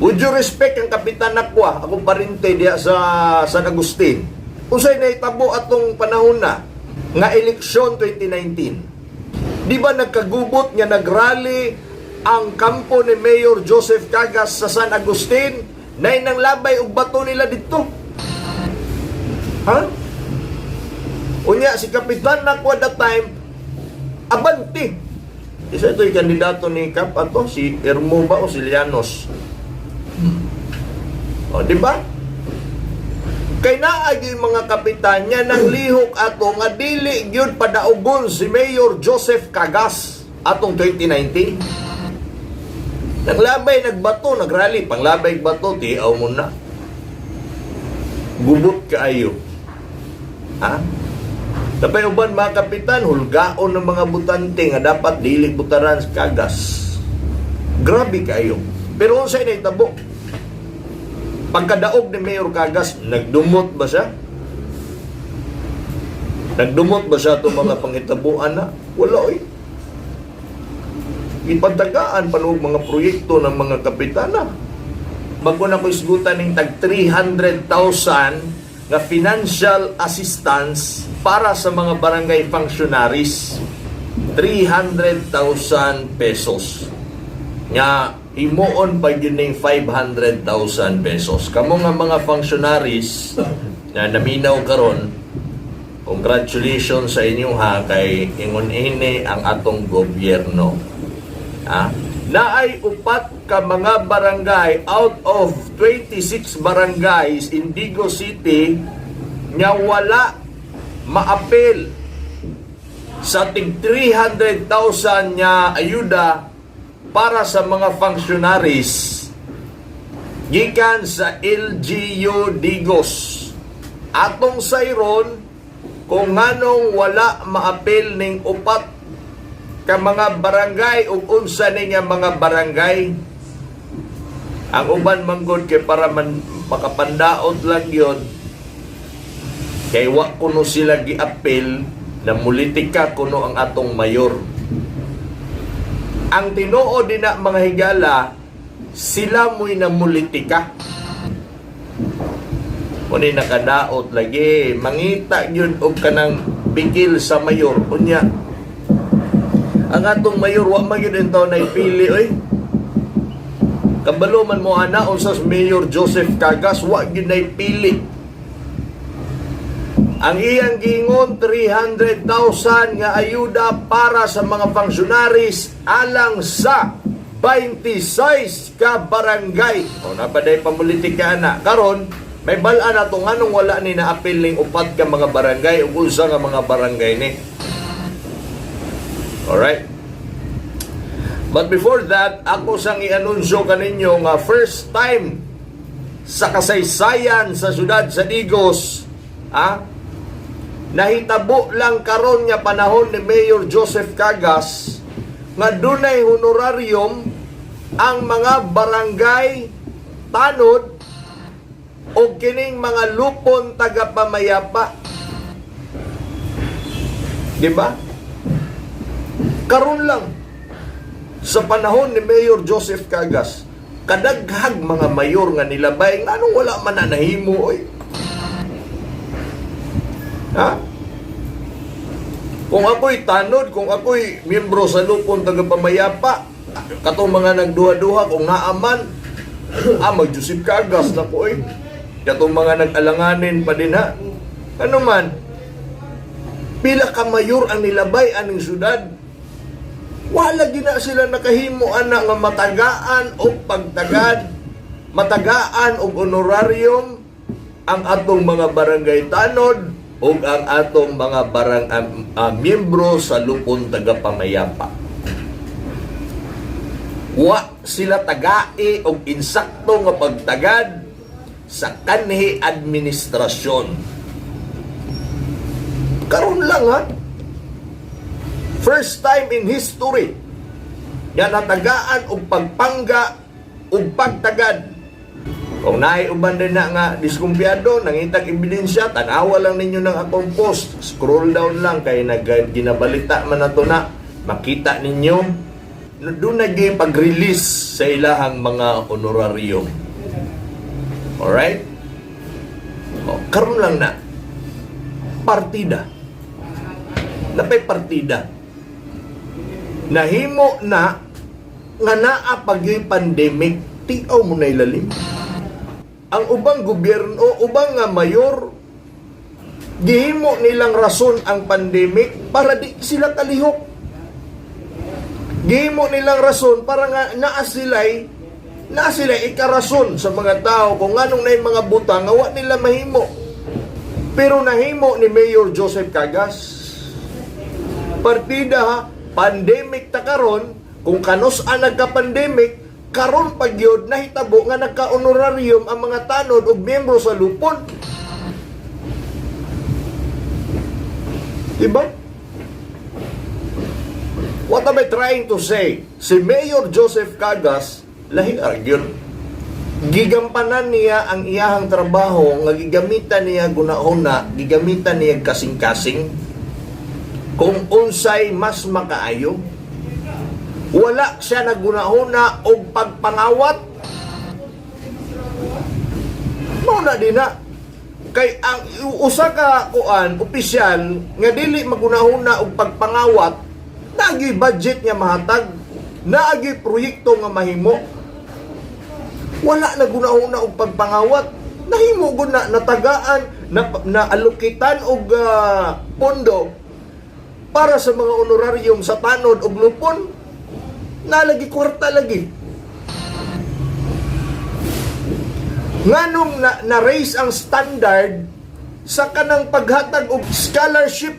Would you respect ang Kapitan Nakwa, akong parente diya sa San Agustin? Unsay nahitabo atong panahon na nga eleksyon 2019? Di ba nagkagubot nga nagrally ang kampo ni Mayor Joseph Cagas sa San Agustin na nang labay og bato nila dito? Ha? Unya si Kapitan Nakwa that time, abante. Isa ito yung kandidato ni Kap ato, si Ermo ba o si Lianos? O, di ba? Kay naa gyud mga kapitan niya nang lihok ato nga dili gyud padaugon si Mayor Joseph Cagas atong 2019. Naglabay nagbato, nagrally, panglabay bato, tiaw mo na. Gubot kaayo. Ha? Napay uban mga kapitan, hulgaon ng mga butante nga dapat dili butaran sa Cagas. Grabe kaayo. Pero unsay nahitabo? Pagkadaog ni Mayor Cagas, nagdumot ba siya? Nagdumot ba siya itong mga pangitabuan na? Wala oy. Ipantagaan pa og mga proyekto ng mga kapitana. Bago na ko isgutan ng tag 300,000 nga financial assistance para sa mga barangay functionaries. 300,000 pesos. Nga himuon pa gyud ning 500,000 pesos. Kamo nga mga functionaries na naminaw karon, congratulations sa inyo ha, kay ingon ini ang atong gobyerno. Ha? Naay upat ka mga barangay out of 26 barangays in Digos City nga wala maapil sa tig 300,000 nga ayuda para sa mga functionaries gikan sa LGU Digos. Atong sayron kung nganong wala maapil ning upat ka mga barangay ug unsa ni nga mga barangay. Ang uban manggod kay para man makapandaot lang yon, kay wa kuno sila giapil na mulitika kuno ang atong mayor. Ang tinuod din na, mga higala, sila mo'y namulitika. Kuni nakadaot lagi, mangita yun og kanang bigil sa mayor. Unya, ang atong mayor wa man gyud taon na ipili oy. Kabalo man mo ana unsa sa Mayor Joseph Cagas, wa gyud na ipili. Ang iyang giingon, 300,000 nga ayuda para sa mga functionaries alang sa 26 ka barangay. O napaday pamulitika na. Karon, may balaan na to nganong wala ni naapil ning upat ka mga barangay ug unsa nga mga barangay ni. Alright? But before that, ako sang i-anunsyo kaninyo nga first time sa kasaysayan sa syudad sa Digos, ah, nahitabo lang karon nga panahon ni Mayor Joseph Cagas nga dunay honorarium ang mga barangay tanod o kining mga lupon taga-pamayapa. Di ba? Karon lang sa panahon ni Mayor Joseph Cagas, kadaghag mga mayor nga nilabay, nganong wala man na nahimo oy? Ha? Kung ako'y tanod, kung ako'y miyembro sa lupon taga-pamayapa, katong mga nagduha-duha, kung naaman, mag Joseph Cagas na ko eh. Katong mga nag-alanganin pa din ha. Ano man, pila ka mayor ang nilabay aning syudad. Wala gina sila nakahimo ana nga matagaan og pagtagad, matagaan og honorarium ang atong mga barangay tanod ug ang atong mga barang miyembro sa lupon taga-pamayapa. Wa sila tagai og insakto nga pagtagad sa kanhi administrasyon. Karon lang ha. First time in history nga natagaan og pagpangga ug pagtagad. Kung naay uban din na nga diskumpiyado, nangitag ebidensya, tanawa lang ninyo ng akong post. Scroll down lang kay nag ginabalita man nato na makita ninyo doon na pag-release. sa ilahang mga honorarium. Alright? O, karon lang na. Partida. Napay partida. Nahimo na nga naa pag yung pandemic, tiaw mo na ilalim. Ang ubang gobyerno, ubang nga mayor, gihimo nilang rason ang pandemic para di sila kalihok. Gihimo nilang rason para nga naa sila'y ikarason sa mga tao kung nganong naay mga butang nga wa nila mahimo. Pero nahimo ni Mayor Joseph Cagas. Partida ha, pandemic ta karon, kung kanus ang nagka-pandemic, karon pag yun, nahitabo nga nagka-honorarium ang mga tanod og miyembro sa lupon. Diba? What am I trying to say? Si Mayor Joseph Cagas, lahi gyud. Gigampanan niya ang iyahang trabaho nga gigamitan niya gunahona, gigamitan niya kasing-kasing kung unsay mas makaayo. Wala siya nagunahona og pagpangawat. Mao na din na. Kay ang usa ka kuan opisyal nga dili magunahuna og pagpangawat, naagi budget nga mahatag, naagi proyekto nga mahimo. Wala na gunahuna og pagpangawat. Nahimo gud na natagaan na alokitan og pondo para sa mga honorarium sa tanod og lupon. Nalagi kwarta lagi. Nganong na raise ang standard sa kanang paghatag og scholarship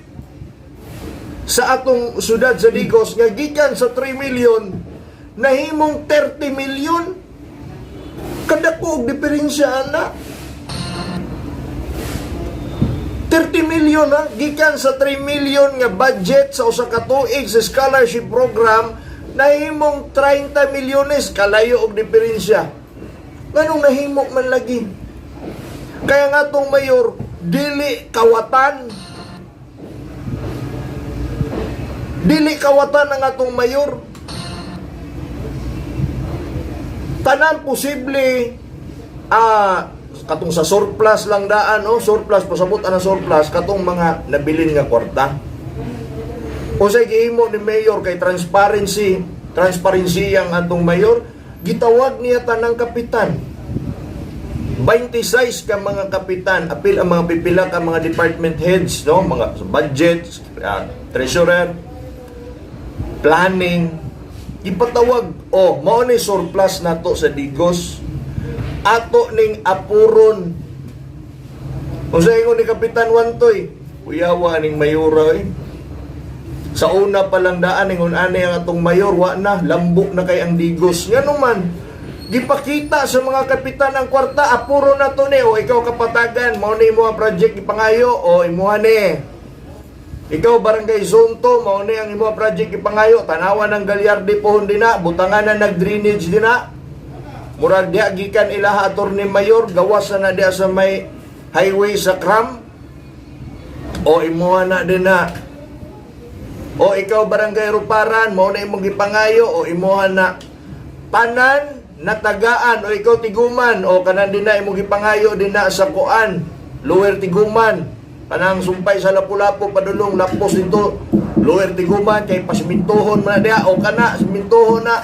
sa atong syudad sa Digos nga gikan sa 3 million nahimong 30 million? Kadako og diferensya ana. 30 million ha, gikan sa 3 million nga budget sa usa ka tuig sa scholarship program, nahimong 30 milyones. Kalayo og diferensya. Nganong nahimo man lagi? Kaya nga tong mayor dili kawatan. Dili kawatan ang atong mayor. Tanan posible, katong sa surplus lang daan, oh, surplus, pasabot ang surplus, katong mga nabilin nga kwarta. Unsay gihimo ni mayor kay transparency, transparency ang atong mayor, gitawag niya tanang kapitan. 26 ka mga kapitan, apil ang mga pipila ka mga department heads, no, mga budget, treasurer, planning, ipatawag, oh, mao ni surplus nato sa Digos. Ato ning apuron. Unsa ingon ni Kapitan Wantoy? Kuyawa ning mayora eh. Sa una pa lang daan ingon ani ang atong mayor, wa na lambok na kay ang Digos. Ngano man gipakita sa mga kapitan ang kwarta, apuro na to ni, o ikaw kapatagan, mao ni imo ang project gipangayo, o imuha ni. Ikaw barangay Zone 2, mao ni ang imo project gipangayo, tanawan ng Galyardi pohon dina, butangan na nag-drainage dina. Murag diha gikan ilaha attorney mayor, gawas na na diha sa may highway sa Cram. O imuha na din na. O ikaw barangay Ruparan, mao na imong gipangayo, o imuha na. Tanan natagaan, o ikaw Tiguman, o kanan din na imong gipangayo din na sa kuan, Lower Tiguman. Kanang sumpay sa Lapu-Lapu padulong lapos dito Lower Tiguman kay pasimintuhon man na diha, o kana simintuhon na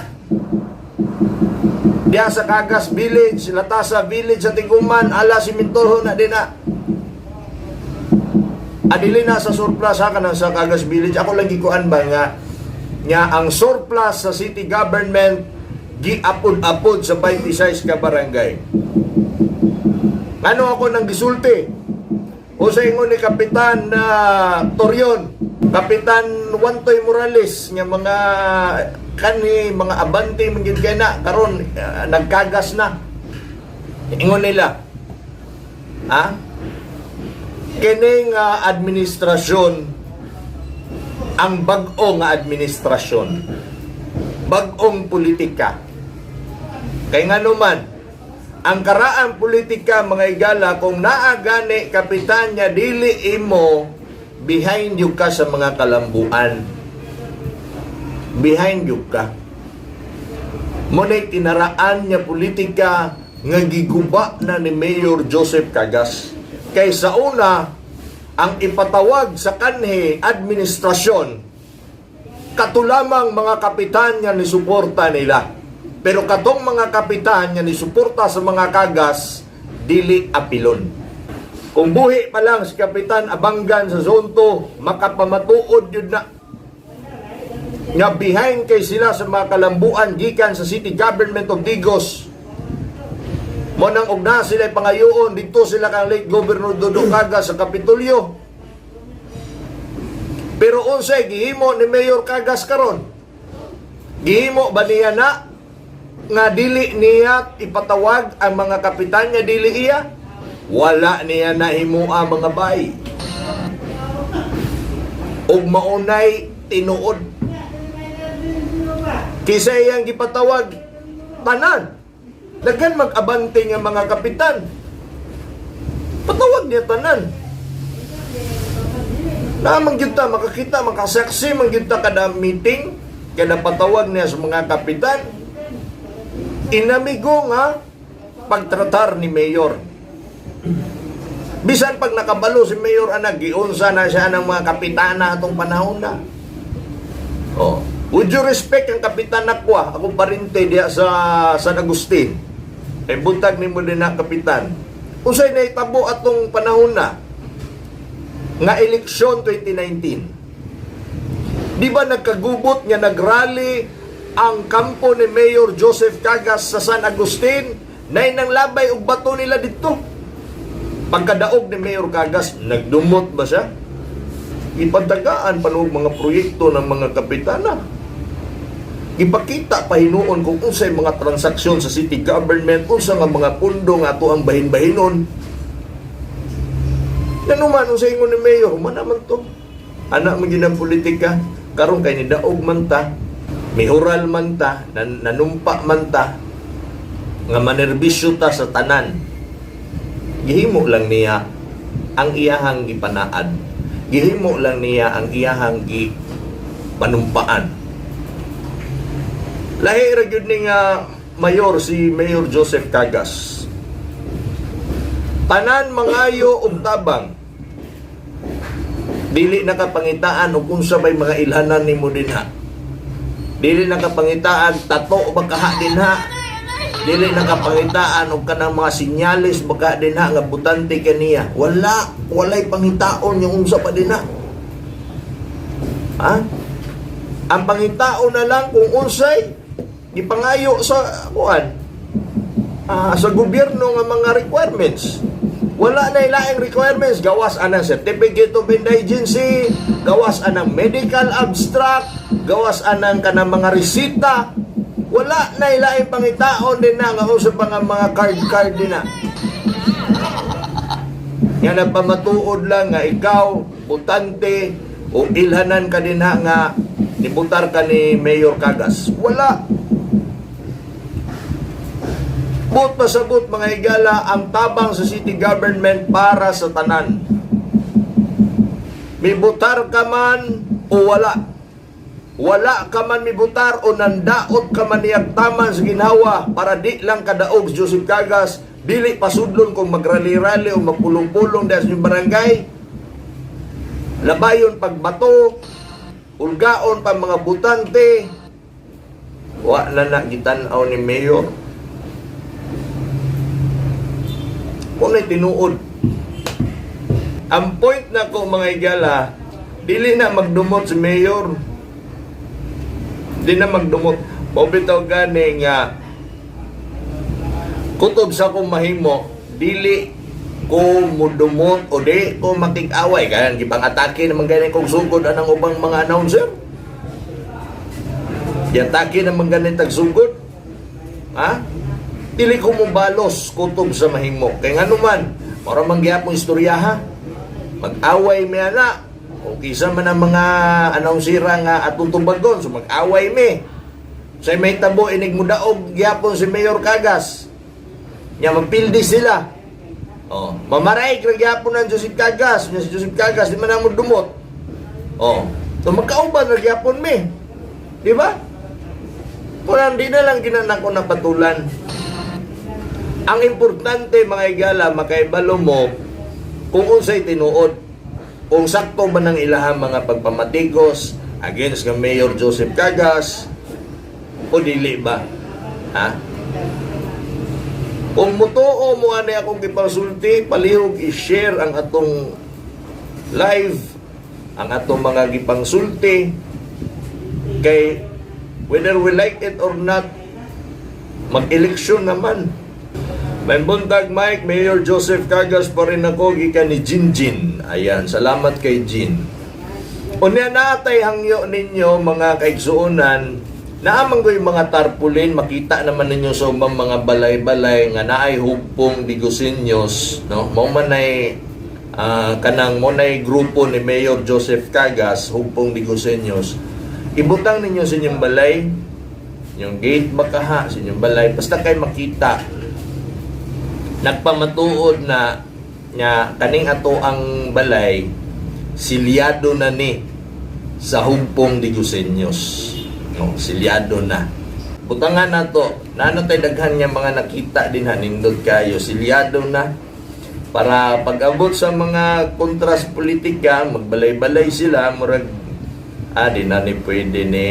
diha sa Cagas Village, Latasa Village sa Tiguman, ala simintuhon na din na. Adili na sa surplus ha, kanang sa Cagas Village. Ako lang gikuan ba nga nga ang surplus sa city government giapod-apod sa 26 ka barangay. Ano ako nang gisulti? O sa ingon ni Kapitan na Torion, Kapitan Wantoy Morales nga mga kani mga abante man gid kay na karon, nagkagas na. Ingon nila. Ha? Kining administrasyon, ang bag-o nga administrasyon, bag-ong politika. Kay ngano man, ang karaang politika, mga igala, kung naa gani kapitan niya dili imo, behind you ka sa mga kalambuan. Behind you ka. Mao na'y kinaraan nga politika nga giguba na ni Mayor Joseph Cagas. Kay sa una, ang ipatawag sa kanhi administrasyon, kato lamang mga kapitan nga ni suporta nila. Pero katong mga kapitan nga ni suporta sa mga Cagas, dili apilon. Kung buhi pa lang si Kapitan Abanggan sa Zone 2, makapamatuod yun na nga behind kay sila sa mga kalambuan gikan sa City Government of Digos. Mao nang og na sila pangayoon dito sila kang late Governor Dodo Cagas sa Kapitolyo. Pero unsay gihimo ni Mayor Cagas karon? Gihimo ba niya na nga dili niya ipatawag ang mga kapitan nga dili iya? Wala niya nahimoa, mga bay. Ug maunay tinuod. Kisa iyang gipatawag tanan. Daghan mag-abante nga mga kapitan. Patawag niya tanan. Naman gyud ta makakita, makasaksi man gyud ta kada meeting, kada patawag niya sa mga kapitan. Inamigo nga pagtratar ni Mayor. Bisan pag nakabalo si Mayor anak, giunsa na siya ng mga kapitana atong panahon na. Oh. Would you respect ang kapitan nakwa? Ako parente diya sa San Agustin. Eh buntag nimo din na kapitan. Unsay nahitabo atong panahon na nga eleksyon 2019? Di ba nagkagubot nga nagrally ang kampo ni Mayor Joseph Cagas sa San Agustin nay nang labay og bato nila didto? Pagkadaog ni Mayor Cagas, nagdumot ba siya? Ipadagaan pa og mga proyekto ng mga kapitana. Ipakita pa hinuon kung unsay mga transaksyon sa city government, unsa nga mga pundo nga ato ang bahin-bahinon. Nanuman unsay ingon ni Mayor, human naman to. Anak mo gyud ang politika, karon kay nidaog man ta, mihural man ta, nanumpa man ta, nga manerbisyo ta sa tanan. Gihimo lang niya ang iyahang gipanaad. Gihimo lang niya ang iyahang gipanumpaan. Lahi ra gyud ni nga mayor si Mayor Joseph Cagas. Tanan mangayo og tabang. Dili na kapangitaan og unsa bay mga ilhanan nimo dinha. Dili na kapangitaan tato ba kaha dinha. Dili na kapangitaan og kanang mga sinyales ba ka dinha nga butante kaniya. Wala, walay pangitaon yung unsa pa dinha. Ha? Ang pangitaon na lang kung unsay gipangayo sa kuan sa gobyerno nga mga requirements. Wala na ilaing requirements, gawas anang certificate of indigency, gawas anang medical abstract, gawas anang kanang mga resita. Wala na ilaing pangitaon din na nga usa pa nga mga card card din na. Nga nagpamatuod lang nga ikaw, butante, o ilhanan ka din na nga nibutar ka ni Mayor Cagas. Wala. Buot pasabot, mga higala, ang tabang sa city government para sa tanan. Mibutar ka man o wala. Wala ka man mibutar o nandaot ka man niyang taman sa ginhawa para di lang kadaog si Joseph Cagas, dili pasudlon kung magrally-rally o magpulong-pulong dahil sa inyong barangay. Labayon pagbato, ulgaon pa mga butante, wa na na gitan-aw ni Mayor. Kung na'y tinuod. Ang point na ko, mga higala, dili na magdumot si Mayor. Di na magdumot. Mao bitaw gani nga kutob sa akong mahimo, dili ko mudumot o di ko makig-away. Kaya gipang-atake naman gani kong sugod anang ubang mga announcer. Giatake naman gani tag sugod. Ha? Dili ko mobalos kutob sa mahimo. Kay ngano man, para man gyapon istorya ha. Mag-away mi ana. Kung kisa man ang mga announcer nga atong tumbagon, so mag-away mi. Sa may tabo inig mudaog gyapon si Mayor Cagas. Nya magpildi sila. Oh, mamaray ra gyapon ang Joseph Cagas. Nya si Joseph Cagas di man mo dumot. Oh, so magkauban ra gyapon mi. Di ba? Kung di na lang ginanak ko napatulan. Ang importante, mga igala, makaibalo mo kung unsay tinuod. Kung sakto ba ng ilahang mga pagpamatikos against nga Mayor Joseph Cagas o dili ba? Ha? Kung mutuo mo ani akong gipasulti, palihog i-share ang atong live, ang atong mga gipangsulti kay whether we like it or not, mag-eleksyon naman. May buntag, Mike, Mayor Joseph Cagas pa rin ako gikan ni Jin Jin. Ayan, salamat kay Jin. Unya naatay hangyo ninyo, mga kaigsuonan, naamang ko yung mga tarpaulin, makita naman ninyo sa ubang mga balay-balay nga naay Hugpong Digusenyos, no? Mao man ay kanang mo nay grupo ni Mayor Joseph Cagas, Hugpong Digusenyos. Ibutang ninyo sa inyong balay, yung gate ba kaha, sa inyong balay, basta kay makita nagpamatuod na nga kaning ato ang balay silyado na ni sa Hugpong Digusenyos. No, silyado na. Butangan na to, nano tay daghan nga mga nakita din ha, nindot kayo, silyado na. Para pag-abot sa mga kontras politika, magbalay-balay sila, murag, di na ni pwede ni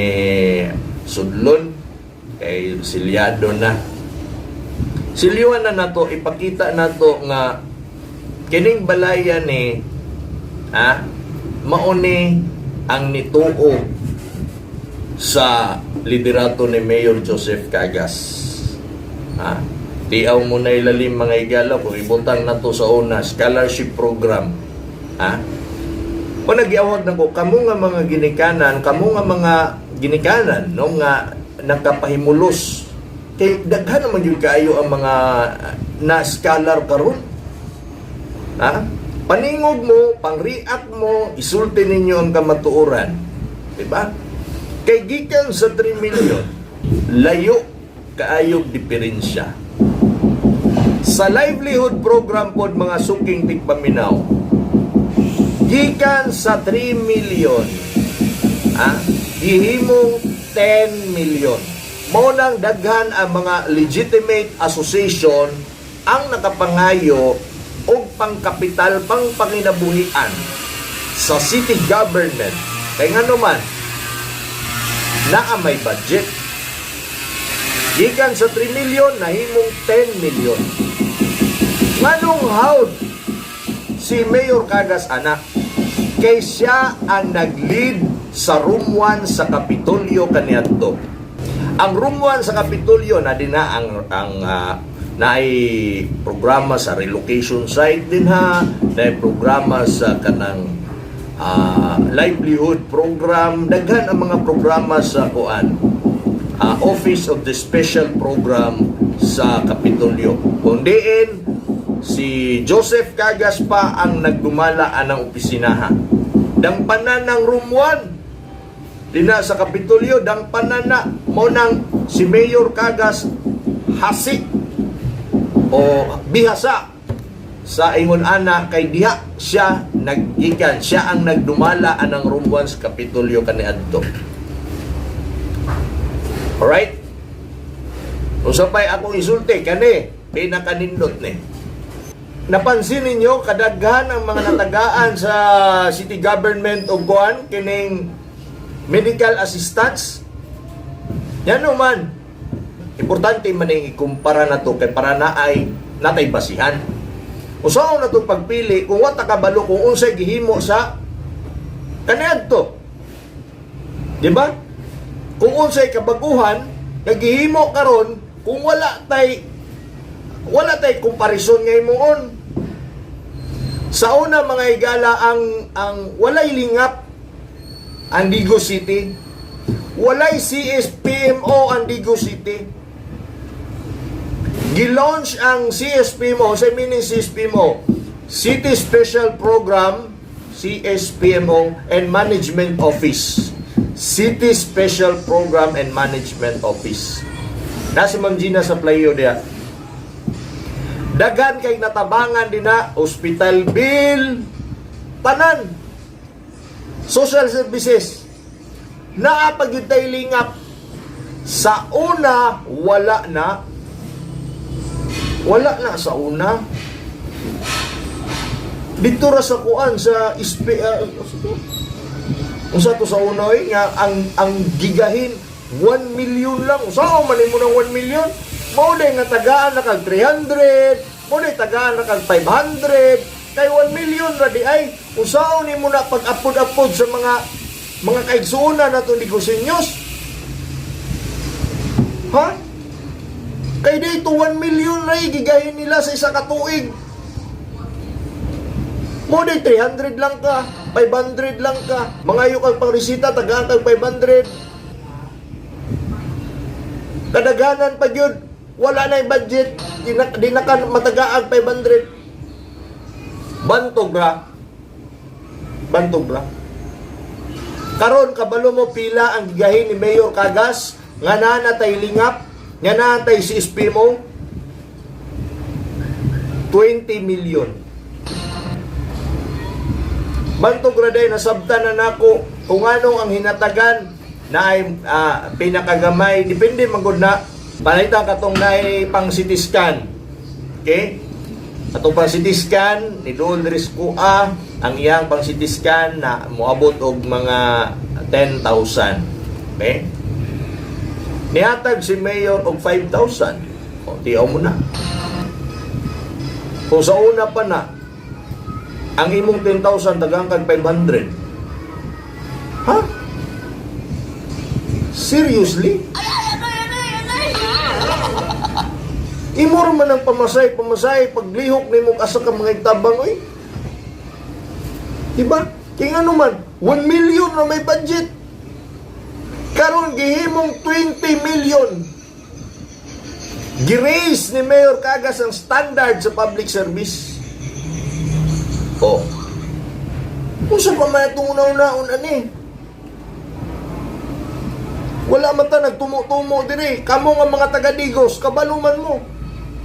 sudlon, kay silyado na. Silyuan na nato, ipakita nato nga kining balaya ni mauni ang nituo sa liderato ni Mayor Joseph Cagas. Ha? Tiaw mo na ilalim, mga igala, kung ibutang nato sa una scholarship program. Ha? O nagiawag na ko kamo nga mga ginikanan, kamo nga mga ginikanan no nga nakapahimulos kay daghan naman gyud kaayo ang mga na scholar karon. Ha? Paningog mo, pang-react mo, isulti ninyo ang kamatuoran. Diba? Kay gikan sa 3 million, layo kaayog diferensya. Sa livelihood program pod, mga suking tigpaminaw, gikan sa 3 million, ha, gihimong 10 million. Mao nang daghan ang mga legitimate association ang nakapangayo og pangkapital pang panginabuhian sa city government. Kay ngano man, naa may budget. Gikan sa 3 million, nahimong 10 million. Nganong hawd si Mayor Cagas ana? Kay siya ang nag-lead sa Room 1 sa Kapitolyo kaniadto. Ang Room 1 sa Kapitolyo na din na ang naay programa sa relocation site din ha, naay programa sa kanang livelihood program, daghan ang mga programa sa kuan, Office of the Special Program sa Kapitolyo. Kung diin, si Joseph Cagas pa ang nagdumala anang opisinaha. Dangpanan ng Room 1 dina sa Kapitolyo, dangpanan na mo nang si Mayor Cagas hasi o bihasa sa ingon ana kay diha siya naggikan, siya ang nagdumala anang Room 1 sa Kapitolyo kaniadto. Alright? Unsa pa'y akong isulti kani, pinakanindot ni. Napansin ninyo kadaghan ang mga natagaan sa city government og kuan kining medical assistance. Yan naman. Importante man ang ikumpara na to kay para na ay natay basihan. Usaon na to pagpili kung wa ta kabalo kung unsay gihimo sa kaniadto? Di ba? Kung unsay kabaguhan nga gihimo karon kung wala tay komparison nga imuon. Sa una, mga higala, ang walay lingap ang Digos City. Walay CSPMO ang Digos City. Gilaunch ang CSPMO, sa meaning CSPMO, City Special Program, CSPMO and Management Office. City Special Program and Management Office. Nasa Ma'am Gina sa playo diya. Daghan kay natabangan din na hospital bill, tanan, social services. Naa pa gyud tay lingap. Sa una, wala na. Wala na sa una. Dito ra sa kuan sa ispe unsa to sa una oy, nga ang gigahin 1 million lang. Unsa man nimo ng 1 million? Mao day nga tagaan na kag 300, mao day tagaan na kag 500, kay 1 million ra di ay. Unsaon nimo na pag-apod-apod sa mga kaigsuonan nato Diguseños? Ha? Kay dito 1 million ra gigahin nila sa isa ka tuig. Mo day 300 lang ka, 500 lang ka. Mangayo kag pangresita, tagaan kag 500. Kadaghanan pa gyud, wala na yung budget, di na ka matagaag 500. Bantog ra. Bantog ra. Karon kabalo mo pila ang gigahin ni Mayor Cagas nga naa na tay lingap, nga naa tay CSP mo, 20 million. Bantog ra day, nasabtan na nako kung anong ang hinatagan na ay pinakagamay, depende man gud na palitan katong naay pang CT scan. Okay? Atong pang CT scan ni Dol Riscoa, ang iyang pang CT scan na moabot og mga 10,000. Okay? Nihatag si Mayor og 5,000. O, tiyaw mo na. Kung sa una pa na, ang imong 10,000 tagaan kag 500. Ha? Seriously? Imo ra man ang pamasay, pamasay, paglihok nimo asa ka mga tabang oy. Diba? Kaya ano man, 1 million na may budget. Karon gihimong 20 million. Gi-raise ni Mayor Cagas ang standard sa public service. Oh. Unsa pa man itong una-unaon ani? Wala man ta nagtumo-tumo diri. Kamo nga mga taga-Digos, kabalo man mo.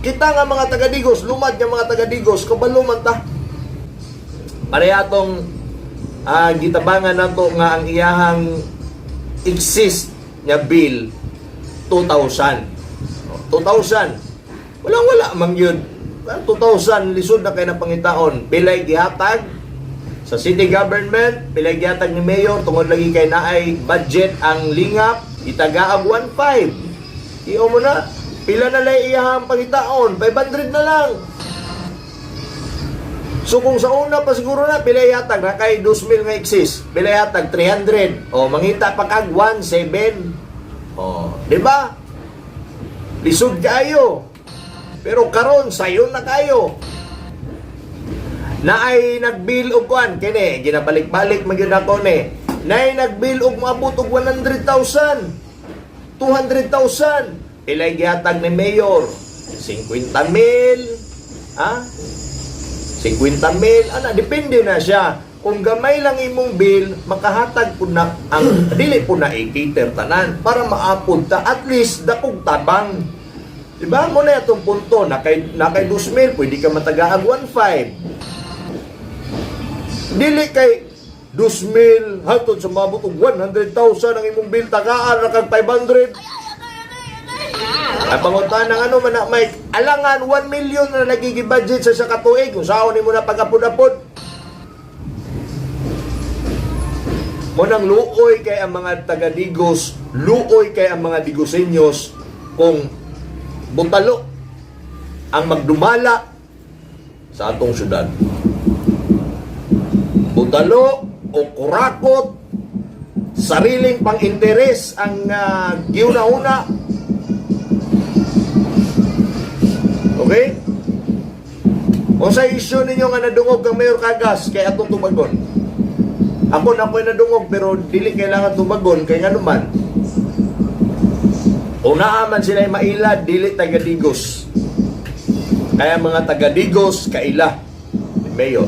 Kita nga mga taga-Digos, lumad nga mga taga-Digos, kabalo man ta. Pareha atong gitabangan nato nga ang iyahang exist nga bill 2,000. Oh, 2,000. Walang wala man yun. 2,000 lisod na kay na pangitaon. Pilay gihatag sa city government, pilay gihatag ni mayor tungod lagi kay naay budget ang lingap, itagaag 1.5. Iyo mo na, pila na lang iyahang pangitaon, 500 na lang. So kung sa una pa siguro na, pila ihatag na kay 2,000 nga exist, pila ihatag 300. O mangita pa kag 1.7. O, di ba? Lisod kayo. Pero karon sayon na kayo. Na ay nagbill og kuan kini ginabalik-balik man gyud ako ni. Naay nagbill og moabot og 100,000. 200,000. Pilay gihatag ni mayor? 50 mil. Ha? 50 mil. Ana, depende na siya. Kung gamay lang imong bill, makahatag po na ang dili po na i-cater tanan para maapod ta at least dakog tabang. Diba? Mo na itong punto na kay 2 mil, pwede ka matagaag 1.5. Dili kay 2 mil hantod sa maabot og 100,000 ang imong bill, tagaan ra kag 500. Ay panguntahan ng ano man na Mike, alangan 1 million na nagigi budget sa sa katuig kung saon nimo na pag-apod-apod. Mo nang luoy kay ang mga taga-Digos, luoy kay ang mga Digosenyos kung butalo ang magdumala sa atong syudad. Butalo o kurakot, sariling pang-interes ang giuna-una. Okay? O sa issue ninyo nga nadungog kang Mayor Cagas kay atong tubagon. Ako na ko'y nadungog pero dili kailangan tubagon kay nga naman. Kung naa man sila mailad, dili taga-Digos. Kaya mga taga-Digos, kaila ni Mayor.